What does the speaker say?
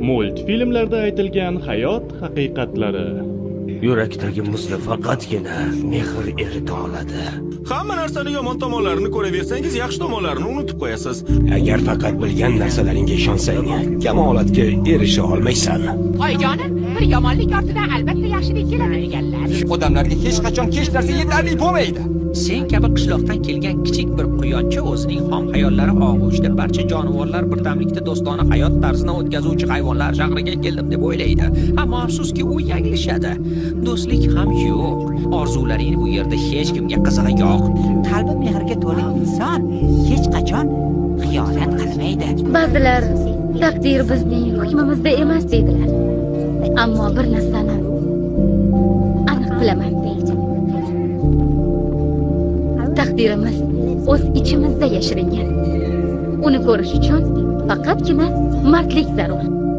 Multfilmlarda aytilgan hayot haqiqatlari. Yurakdagi muzni faqatgina mehr erita oladi. Hamma narsani yomon tomonlarini ko'raversangiz, yaxshi tomonlarini unutib qo'yasiz. Agar faqat bilgan narsalaringga ishonsang, kamolatga erisha olmaysan. Oyijonim, bir yomonlik ortidan albatta yaxshilik keladi deganlar. Odamlarga hech qachon hech narsa yetarli bo'lmaydi. Sen kabi qishloqdan kelgan kichik bir quyoncha o'zining xom xayollari og'ushida barcha jonivorlar birdamlikda do'stona hayot tarzini o'tkazuvchi hayvonlar shahriga keldim deb o'ylaydi. Ammo afsuski u yanglishadi. Do'stlik ham yo'q. Orzularing bu yerda hech kimga qizig'i yo'q. Qalbi mehrga to'la inson hech qachon xiyonat qilmaydi. Ba'zilar taqdir bizning hukmimizda emas deydilar. Ammo bir narsani aniq bilaman. Taqdirimiz o'z ichimizda yashiringan. Uni ko'rish uchun faqatgina mardlik zarur.